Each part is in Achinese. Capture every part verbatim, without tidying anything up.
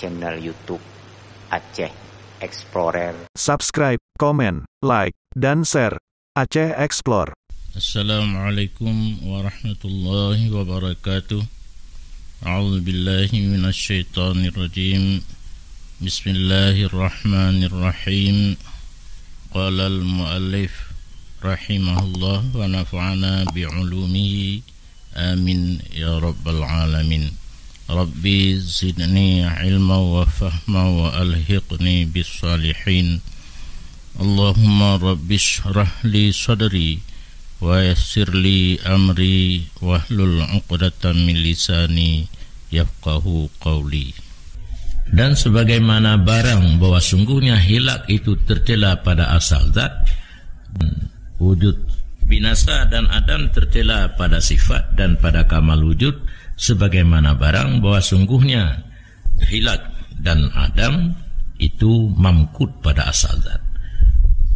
channel YouTube Aceh Explorer. Subscribe, komen, like, dan share Aceh Explore. Assalamualaikum warahmatullahi wabarakatuh. A'udzubillahi minasyaitonirrajim. Bismillahirrahmanirrahim. Qalal muallif rahimahullah wa nafa'ana bi'ulumihi. Amin ya rabbal alamin. Rabbi zidni ilma wa fahma wa alhiqni bis salihin. Allahumma rabbi shrah li sadri wa yassir li amri wahlul 'uqdatam min lisani yafqahu qawli. Dan sebagaimana barang bahwa sungguhnya hilak itu tercela pada asal zat, wujud, binasa dan adam tercela pada sifat dan pada kamal wujud, sebagaimana barang bahwa sungguhnya hilak dan adam itu mamkut pada asal zat.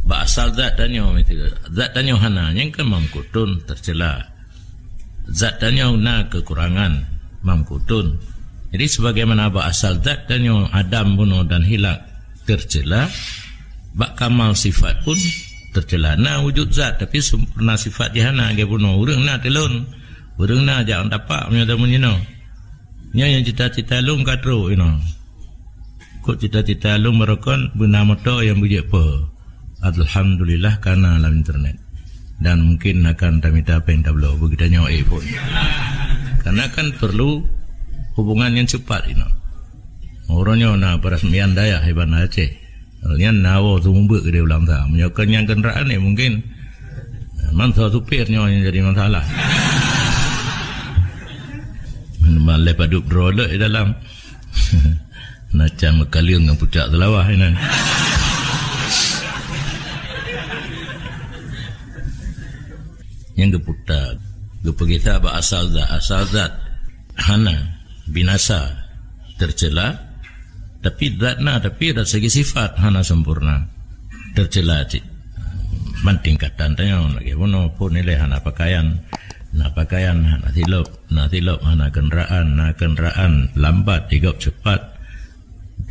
Bak asal zat tanyoe, zat tanyoe hana, nyan kan mamkutun, tercela. Zat tanyoe na kekurangan, mamkutun. Jadi, sebagaimana bak asal zat tanyoe adam bunoe dan hilak tercela, bak kamal sifat pun tercela. Na wujud zat, tapi sempurna sifat jih hana lagèe bunoe. Ureueng na teulon, ureueng na jak tapak meunyoe tameujinoe. Nyan nyang cita-cita lôn ka trok inoe. Kok cita-cita lôn barokon beuna moto nyang beujeuet po. Alhamdulillah, kana lam internet. Dan mungkin akan tamita péng tabloe, beugitu nyoe eh pun. Karena kan perlu hubungan yang cepat inoe. Uroe nyoe na peresmian dayah iban Aceh. Nyan na woe seumeubeuet keudeh u Langsa. Meunyoe kon nyang kendaraan ni mungkin man soe supir nyoe nyang jadi masalah. Malèe padub droe leuh di dalam. Na cang meukaleueng ngon pucak seulawah inan. Nyang geuputa, geupeugisa bak asal zat, asal zat hana, binasa, tercela, tapi zat na, tapi dari segi sifat hana sempurna, tercela cit. Man tingkatan tanyoe lagèe bunoe pun ilèe hana pakaian, na pakaian hana silop, na silop hana kendaraan, na kendaraan lambat, igop cepat.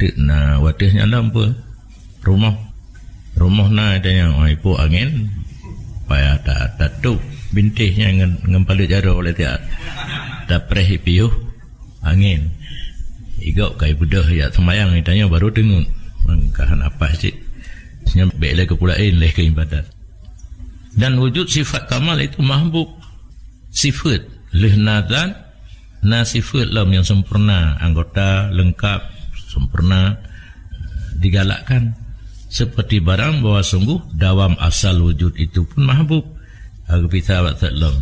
Teuk na watèe nyan lom peue? Rumoh. Rumoh na tanyoe, oh, ipok angén, payah ta-, tatôp bintéh nyan ngon, ngon paleuet jaroe lé tiat. Tapreh ipiôh angén. Igop ka ibeudôh jak seumayang, tanyoe baru teungeut. Man ka hana paih cit. Nyan bèk lé keu peue laén, lé keu ibadat. Dan wujud sifat kamal itu mahbub. Sifat lheueh na zat, na sifat lom nyang sempurna, anggota leungkap, sempurna, digalakkan. Seperti barang bahwa sungguh dawam asal wujud itu pun mahbub. Geupisa bak sat lom.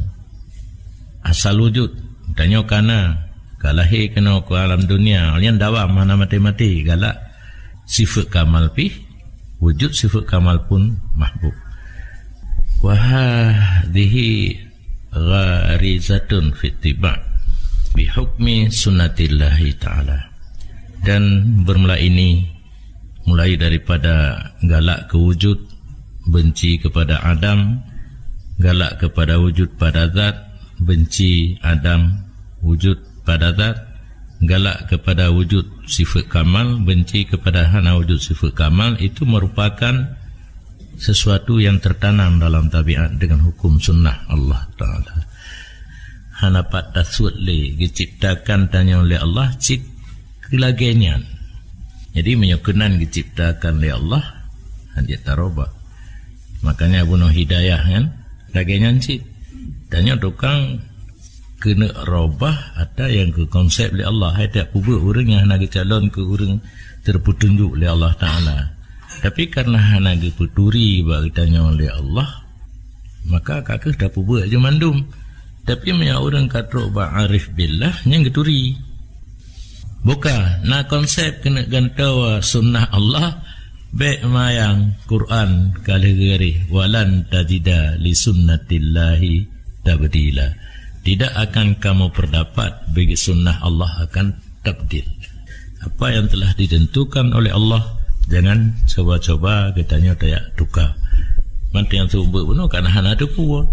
Asal wujud, tanyoe kana, ka lahé keunoe keu alam dunia, nyan dawam hana maté-maté, galak. Sifat kamal pih, wujud sifat kamal pun mahbub. Wa hadhihi gharizatun fi ittiba' bi hukmi sunnatillahi ta'ala. Dan bermula ini, mulai daripada galak keu wujud, benci kepada adam, galak kepada wujud pada zat, benci adam, wujud pada zat, galak kepada wujud sifat kamal, benci kepada hana wujud sifat kamal, itu merupakan sesuatu yang tertanam dalam tabiat dengan hukum sunnah Allah Ta'ala. Hana pat tasuet lé, geuciptakan tanyoe lé Allah cit keu lagèe nyan. Jadi, meunyoe keunan geuciptakan lé Allah, hanjeuet tarubah. Makanya bunoe hidayah nyan lagèe nyan cit. Tanyoe tukang keuneuk robah ata nyang geukonsep lé Allah. Hai, tiep peubeuet ureueng nyang hana geucalon keu ureueng teupeutunjuk lé Allah Ta'ala. Tapi, kareuna hana geupeuturi bak geutanyoe lé Allah, maka ka kheueh tapeubeuet laju mandum. Tapi, meunyoe ureueng ka trok bak arif billah, nyan geuturi. Buka, na konsep keuneuk gantoe sunnah Allah, bèk mayang Quran ka lheueh geureh, "Walan tajida li sunnatillahi tabdila." Tidak akan kamu perdapat bagi sunnah Allah akan tabdil. Apa yang telah ditentukan oleh Allah, jangan coba-coba geutanyoe tajak tuka. Mantong nyang seumeubeuet bunoe kana hana teupeue.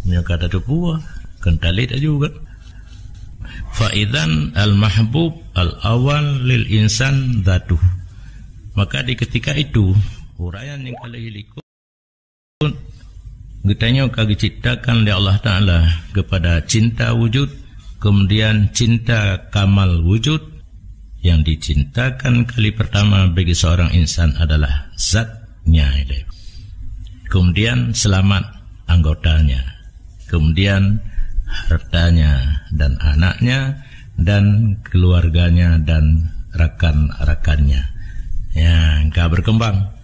Meunyoe ka tateupeue, kon talét laju geuh. Fa idzan al-mahbub al-awwal lil insan dzatuh. Maka di ketika itu, uraian nyang ka lheueh likot, geutanyoe ka geuciptakan lé Allah Taala kepada cinta wujud, kemudian cinta kamal wujud. Yang dicintakan kali pertama bagi seorang insan adalah zatnya, kemudian selamat anggotanya, kemudian hartanya dan anaknya dan keluarganya dan rakan-rakannya. Ya, ka berkembang.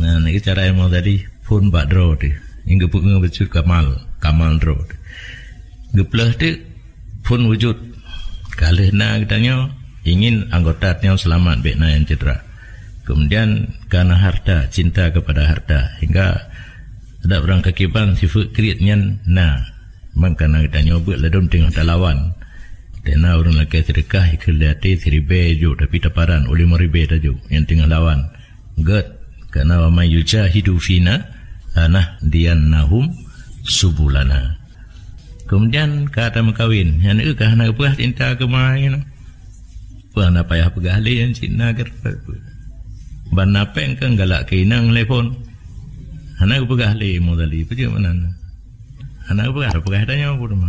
Nah, niki cara ilmu tadi, phon bak droe teuh. Nyang geupeue bacut kamal, kamal droe teuh. Geupeuleueh teuk phon wujud. Ka lheueh na geutanyoe, ingin anggota tanyoe seulamat, bék na nyang cedera. Kemudian, ka na harta, cinta kepada harta. Hingga ada ureuëng kakiban sifeuet kriet nyan na. Mangkana geutanyoe beuet ladom teungoh talawan. Tena ureuëng lakée seudeukah ikheun lé até siribée jok, tapi taparan u limong ribée tajok nyang teungoh lawan. Gét, karena wa may yujahidu fina lanahdiyannahum subulana. Kemudian ka tameukawen, nyan eu ka hana geupeugah cinta keuma nyan. Peue hana payah peugah lé nyan cit na gét. Ban na péng kan galak keu inong lé phon. Hana geupeugah lé Muzali, peue jeuet meunan. Hana geupeugah, peugah tanyoe pun teuma.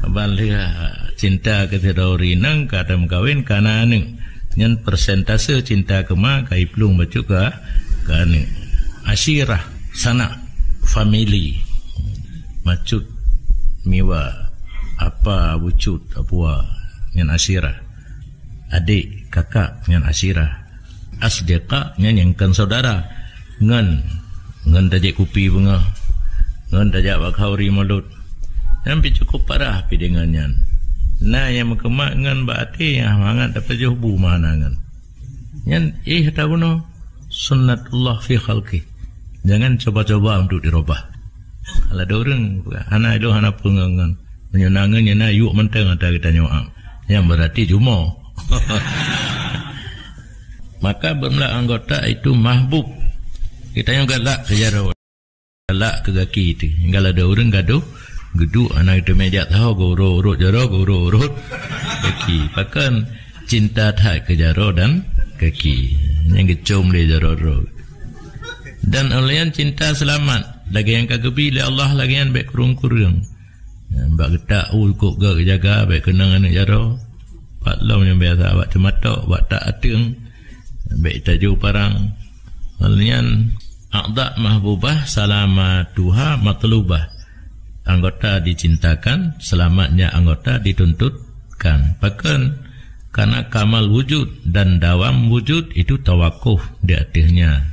Ban lheueh cinta keu sidroe ureuëng inong ka tameukawen ka na aneuëk. Nyan persentase cinta keuma ka iplueng bacut ka, ka aneuëk. Asyirah, sanak, family. Macut, miwa, apa, bucut, apua. Nyan asyirah. Adék, kakak, nyan asyirah. Asdiqa, nyan nyang kon saudara. Ngon, ngon tajak kupi beungoh. Ngon tajak bak khauri mulod. Nyan pi cukup parah pi deungon nyan. Na nyang meukeuma ngon bak até nyang mangat tapajoh bu ma hana ngon. Nyan éh tabunoe sunnatullah fi khalqi. Jangan coba-coba untuk dirubah. Kalau ada orang, hana ilo hana peungon. Meunyoe na ngon nyan na yuk mantong ata geutanyoe am. Nyan berarti jumo. Maka beumeulah anggota itu mahbub. Geutanyoe galak keu jaroe. Galak keu gaki teuh. Tinggai ada ureuëng gadoh geuduek hana geuteumé jak saho, geuurot-urot jaroe, geuurot-urot gaki. Pakon cinta that keu jaroe dan gaki. Nyang geucom lé jaroe droe. Dan óh lheueh nyan cinta seulamat. Lagée nyang ka geubi lé Allah lagée nyan bék kureueng-kureueng. Bak geutak u kok geujaga, bék keunong aneuëk jaroe. Bak lom nyang biasa, bak teumatok, bak tak ateueng, bék tajok parang. Ngon nyan, a'dha mahbubah salamatuha matlubah. Anggota dicintakan, selamatnya anggota dituntutkan. Pakon? Karena kamal wujud dan dawam wujud itu tawakuf di atasnya.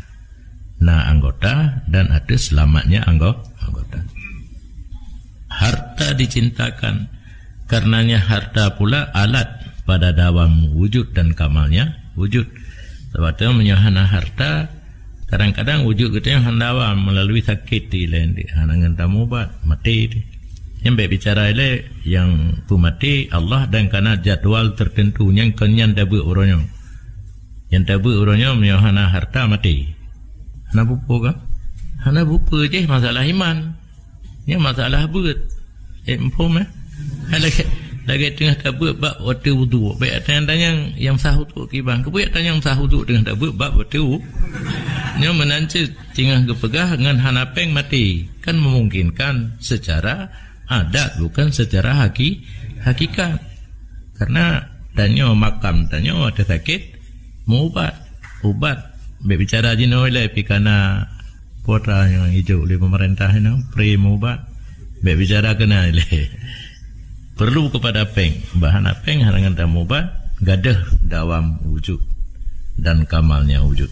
Na anggota dan ateueh selamatnya anggo-, anggota. Harta dicintakan, karenanya harta pula alat pada dawam wujud dan kamalnya wujud. Sebab tu meunyoe hana harta, kadang-kadang wujud geutanyoe hana dawam melalui sakét di laén di, hana ngon tamubat, maté di. Nyang bék bicara ilée, nyang peumaté Allah dan kana jadwal tertentu nyang kon nyan tabeuet uroe nyoe. Nyang tabeuet uroe nyoe meunyoe hana harta maté. Hana bupo kan? Hana bupo jih masalah iman. Nyoe masalah beuet. Eh, muphom, eh? Lagée, lagée teungoh tabeuet bak watée wudhu. Bék tanyong-tanyong nyang sah wudhu kiban. Keupeue tanyong sah wudhu teungoh tabeuet bak watée wudhu? Nyoe meunan cit teungoh geupeugah ngon hana péng maté. Kan memungkinkan secara adat bukan secara haki-, hakikat. Karena tanyoe makam tanyoe watée sakét meuubat. Ubat, bék bicara jinoe ilée pi kana pota nyang ijok lé pemerintah inoe, pri meuubat. Bék bicara keunan ilée. Perlu kepada péng. Bah hana péng hana ngon tamubat, gadôh dawam wujud dan kamalnya wujud.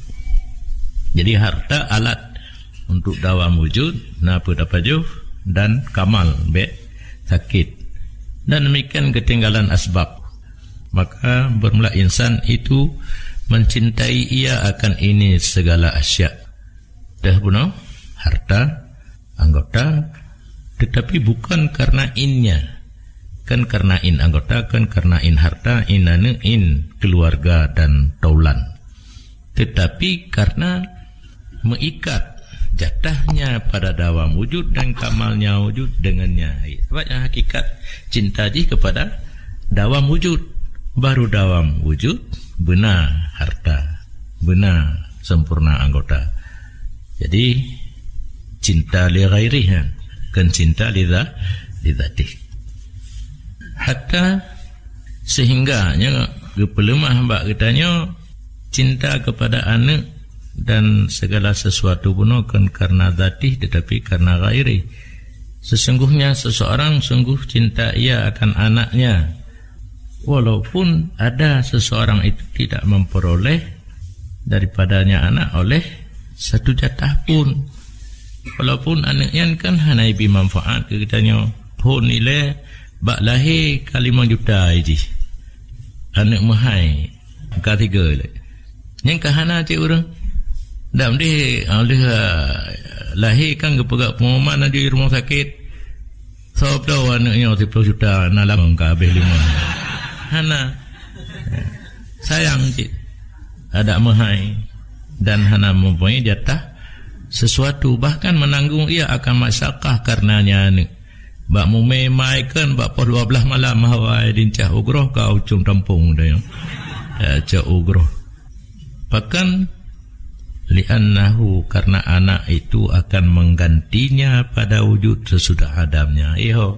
Jadi harta alat untuk dawam wujud, na peue tapajoh, dan kamal, bék sakét. Dan demikian ketinggalan asbab. Maka bermula insan itu mencintai ia akan ini segala asya. Dah bunoe, harta, anggota, tetapi bukan karena innya. Kan karena in anggota, kan karena in harta, in aneuk, in keluarga dan taulan. Tetapi karena meuikat jatahnya pada dawam wujud dan kamalnya wujud dengannya. Sebab nyang hakikat cinta jih kepada dawam wujud. Baru dawam wujud beuna harta, beuna sempurna anggota. Jadi, cinta li ghairih, kan? Kon cinta li dha-, li dzatih. Hatta sehingga nyoe geupeuleumah bak geutanyoe cinta kepada aneuk dan segala sesuatu bunoe kon karena dzatih tetapi karena ghairih. Sesungguhnya seseorang sungguh cinta ia akan anaknya, walaupun ada seseorang itu tidak memperoleh daripadanya anak oleh satu jatah pun. Walaupun aneuk nyan kan hana ibi manfaat keu geutanyoe, phon ilée bak lahé ka limong juta jih. Aneuk meuhai ka tiga ilée. Nyan ka hana cit ureuëng. Dak mdeh, ah, lheueh, ah, lahé kan geupeugah pengumuman aju di rumah sakit. Soe tau aneuk nyoe siploh juta, na lam ka habéh lima. Hana. Sayang cit. Adak meuhai dan hana mempunyai jatah sesuatu, bahkan menanggung ia akan masyakah karenanya aneuk. Bak mumé mai kan bak poh dua belas malam hawa lincah ugroh ka ucum tampong dayang. Ya, cak ugroh. Bahkan li'annahu, karena anak itu akan menggantinya pada wujud sesudah adamnya. Iho,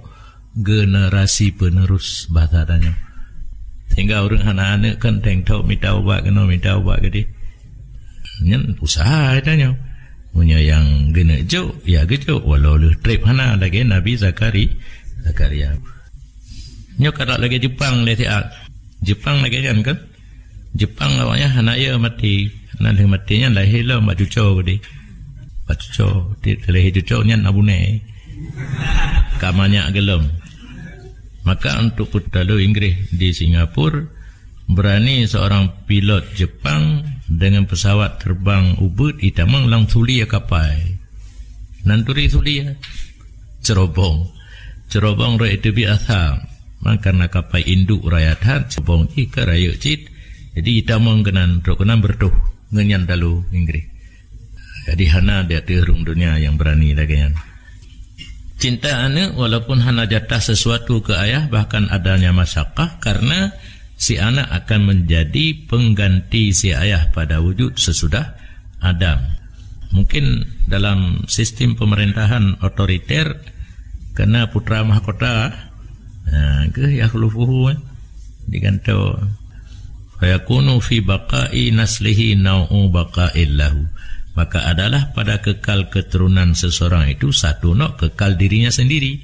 generasi penerus bahasa tanyoe. Sehingga ureuëng hana aneuk kan teng thok mita ubat keunoe, mita ubat keudeh. Nyan usaha tanyoe. Meunyoe nyang geuneuk jok, ya geujok walau lheueh treb hana lagée Nabi Zakari, Zakaria. Nyoe karap lagée Jepang lé siat. Jepang lagée nyan kan? Jepang awaknyan hana ya maté. Hana lheueh maté nyan lahé lom bak cuco keudeh. Bak cuco, ti-, lahé cuco nyan abune. Ka manyak geulom. Maka untuk peutalo Inggris di Singapura, berani seorang pilot Jepang dengan pesawat terbang ubit itamong lam sulia kapai. Nan turi sulia. Cerobong. Cerobong rot itu biasa. Man karena kapai induk raya that, cerobong jih ka rayeuk cit. Jadi itamong keunan, trok keunan bertuh. Ngeunyan dalu Inggris. Jadi hana di ateueh rhueng dunia nyang berani lagée nyan. Cinta aneuk walaupun hana jatah sesuatu ke ayah, bahkan adanya masyakah karena si anak akan menjadi pengganti si ayah pada wujud sesudah Adam. Mungkin dalam sistem pemerintahan otoriter kena putra mahkota, ha, ke yakhlufuhu, eh, digantung. Fayakunu fi baqa'i naslihi nau'u baqa'il lahu. Maka adalah pada kekal keturunan seseorang itu satu nok kekal dirinya sendiri.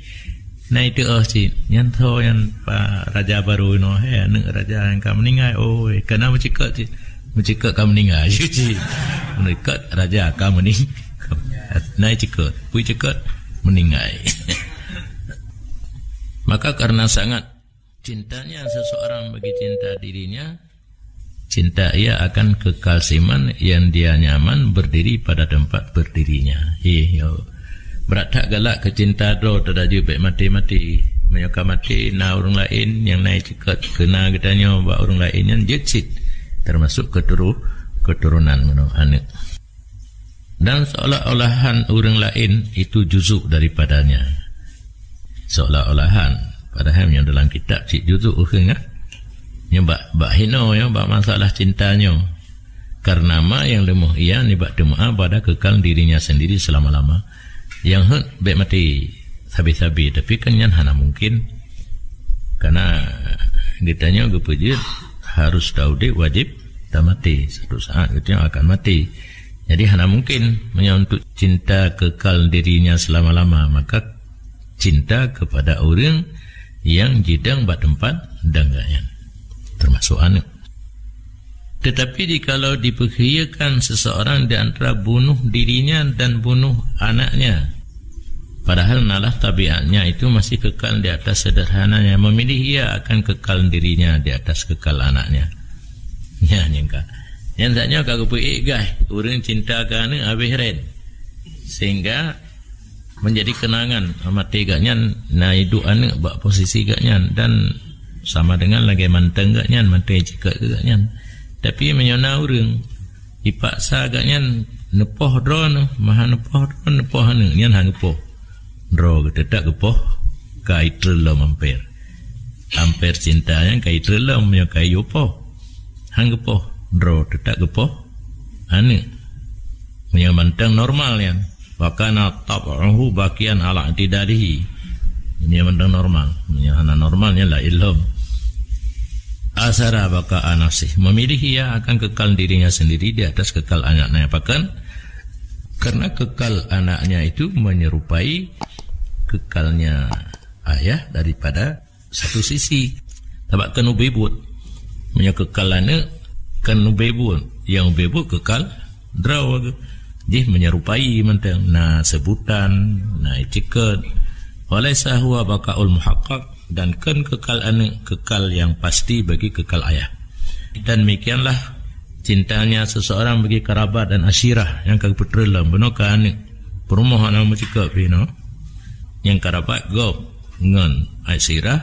Nah, itu oh cit. Nyan tho nyan pa raja baru inoe, hai aneuk raja nyang ka meuninggai. Oh, kana meucikot cit. Meucikot ka meuninggai. Cit. Meucikot raja ka meuning-, nah, cikot. Pui cikot meuninggai. Maka karena sangat cintanya seseorang bagi cinta dirinya, cinta ia akan kekal siman yang dia nyaman berdiri pada tempat berdirinya. Hi, yo. Brat that galak keu cinta droe teuh jeuet bék maté-maté. Meunyoe ka maté, na ureuëng laén nyang na cikot keuna geutanyoe bak ureuëng laén nyan jeuet cit, termasuk keturu-, keturunan meunoe aneuk. Dan seolah-olahan ureuëng laén itu juzuk daripadanya. Seolah-olahan. Padahai nyoe dalam kitab cit juzuk ureuëng, ah. Nyoe bak, bak hino nyoe, bak masalah cinta nyoe. Karena ma nyang leumoh ia nibak teuma pada kekal dirinya sendiri selama-lama. Nyang heuet bék maté sabe-sabe, tapi kan nyan hana mungkin. Karena geutanyoe geupeujeuet harus taudeb wajib tamaté. Satu saat geutanyoe akan maté. Jadi hana mungkin meunyoe untuk cinta kekal dirinya selama-lama, maka cinta kepada ureuëng nyang jidong bak teumpat dong gobnyan, termasuk aneuk. Tetapi jikalau dipeukhiyakan seseorang di antara bunuh dirinya dan bunuh anaknya, padahal nalah tabiatnya itu masih kekal di atas sederhananya, memilih ia akan kekal dirinya di atas kekal anaknya. Nyan nyang ka. Nyan saat nyoe ka geupeuék gaih, ureuëng cinta keu aneuk habéh ren. Sehingga menjadi kenangan, maté gobnyan na iduek aneuk bak posisi gobnyan dan sama dengan lagée mantong gobnyan, maté cikot gobnyan. Tapi meunyoe na ureuëng Dipaksa gobnyan neupoh droeneuh, meuhan neupoh droeneuh, neupoh aneuk, nyan han geupoh. Droe geuh teutap geupoh, ka itrön lom amper. Amper cinta nyan ka itrön lom, meunyoe ka iyue poh. Han geupoh, droe teutap geupoh aneuk. Meunyoe mantong normal nyan, wa kana tab'uhu baqiyan ala i'tidalihi. Meunyoe mantong normal, meunyoe hana normal nyan laén lom. Asara baqa'a nafsih, memilih ia akan kekal dirinya sendiri di atas kekal anaknya. Pakon? Karena kekal anaknya itu menyerupai kekalnya ayah daripada satu sisi. Sabab kon ubé buet. Meunyoe kekal aneuk, kon ubé buet. Nyang ubé buet kekal droe. Jih menyerupai mantong. Na sebutan, na itikad. Walaisa huwa baqaul muhaqqaq, dan kon kekal aneuk kekal yang pasti bagi kekal ayah. Dan demikianlah cintanya seseorang bagi kerabat dan asyirah nyang ka geupeutrön lom, bunoe ka aneuk. Peurumoh hana meucukôp pih nyoe. Nyang kerabat gob ngon asyirah,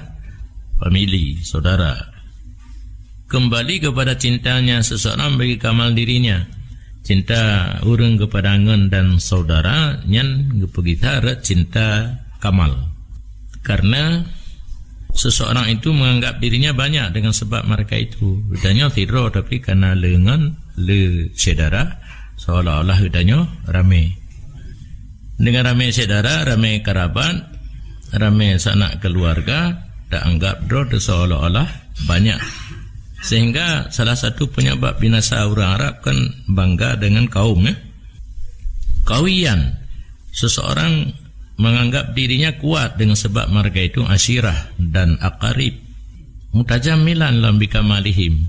famili, saudara. Kembali kepada cintanya seseorang bagi kamal dirinya. Cinta ureuëng kepada ngon dan saudara nyan geupeugisa rot cinta kamal. Karena seseorang itu menganggap dirinya banyak dengan sebab mereka itu. Geutanyoe sidroe tapi kana le ngon, le syedara, seolah-olah geutanyoe ramé. Dengan ramé syedara, ramé kerabat, ramé sanak keluarga, taanggap droe teuh seolah-olah banyak. Sehingga salah satu penyebab binasa ureuëng Arab kan bangga dengan kaum, ya. Kawiyan, seseorang menganggap dirinya kuat dengan sebab mereka itu asyirah dan aqarib. Mutajammilan lam bikamalihim,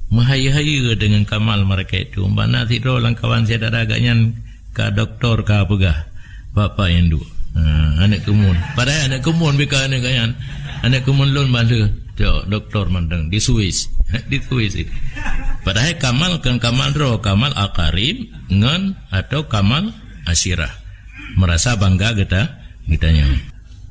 meuhayeue-hayeue deungon kamal mereka itu. Bak na sidroe lam kawan syedara gobnyan ka doktor ka peugah, bapak nyang duek. Ha, aneuk keumuen. Padahai aneuk keumuen bika aneuk gobnyan. Aneuk keumuen lôn bah lheueh cok doktor mantong di Swiss. Di Swiss itu. Padahai kamal kon kamal droe, kamal aqarib ngon atau kamal asyirah. Merasa bangga geuta-, geutanyoe.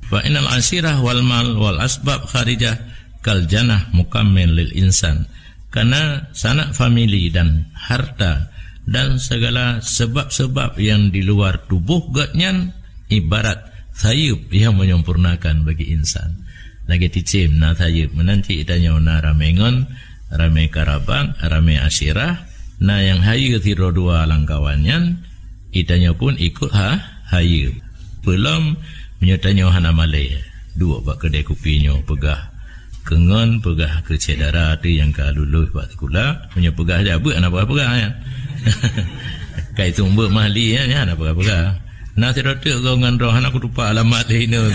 Fa innal asyirah wal mal wal asbab kharijah kal janah mukammil lil insan. Karena sanak famili dan harta dan segala sebab-sebab yang di luar tubuh gobnyan ibarat sayeup yang menyempurnakan bagi insan. Lagée cicém na sayeup, meunan cit tanyoe na ramé ngon, ramé karabat, ramé asyirah, na nyang hayeue sidroe dua lam kawan nyan, geutanyoe pun ikot ha, hayeue. Peulom meunyoe tanyoe hana malée, duek bak keudée kupi nyoe peugah keu ngon, peugah keu syedara teuh nyang ka lulus bak sikula, meunyoe peugah jak beuet hana peugah-peugah nyan. Kai tumbeuek mahli nyan, nyan hana peugah-peugah. Na sidroe teuk goe ngon droe hana kutupa alamat lé inoe.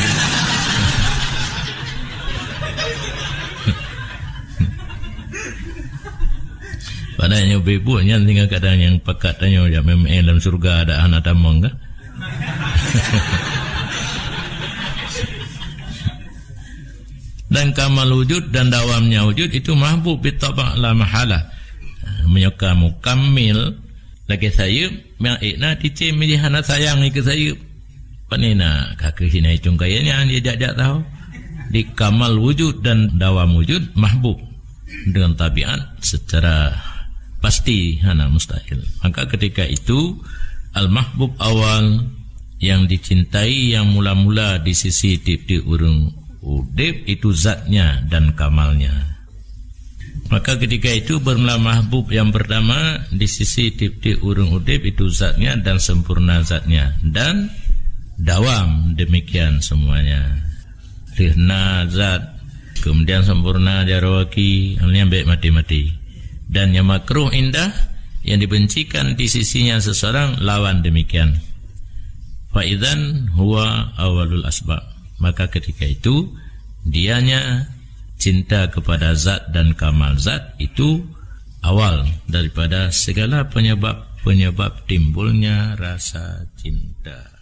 Padahai nyoe beubuet nyan tinggai kadang nyang pakat tanyoe jak meu'en lam syeuruga dak hana tamong ka. Dan kamal wujud dan dawamnya wujud itu mahbub bitaba' la mahala. Meunyoe ka mukammil lagée sayeup, nyang ék na cicém jih hana sayang keu sayeup. Pane na ka keuh hina itong kaya nyan jijak-jak tahu. Di kamal wujud dan dawam wujud mahbub dengan tabiat secara pasti hana mustahil. Maka ketika itu al-mahbub awal yang dicintai yang mula-mula di sisi tiep-tiep ureuëng udeb itu zatnya dan kamalnya. Maka ketika itu bermula mahbub yang pertama di sisi tiep-tiep ureuëng udeb itu zatnya dan sempurna zatnya dan dawam demikian semuanya. Lheueh na zat, kemudian sempurna jaroe aki, nyan bék maté-maté. Dan yang makruh indah yang dibencikan di sisinya seseorang lawan demikian. Fa idzan huwa awalul asbab. Maka ketika itu dianya cinta kepada zat dan kamal zat itu awal daripada segala penyebab-penyebab timbulnya rasa cinta.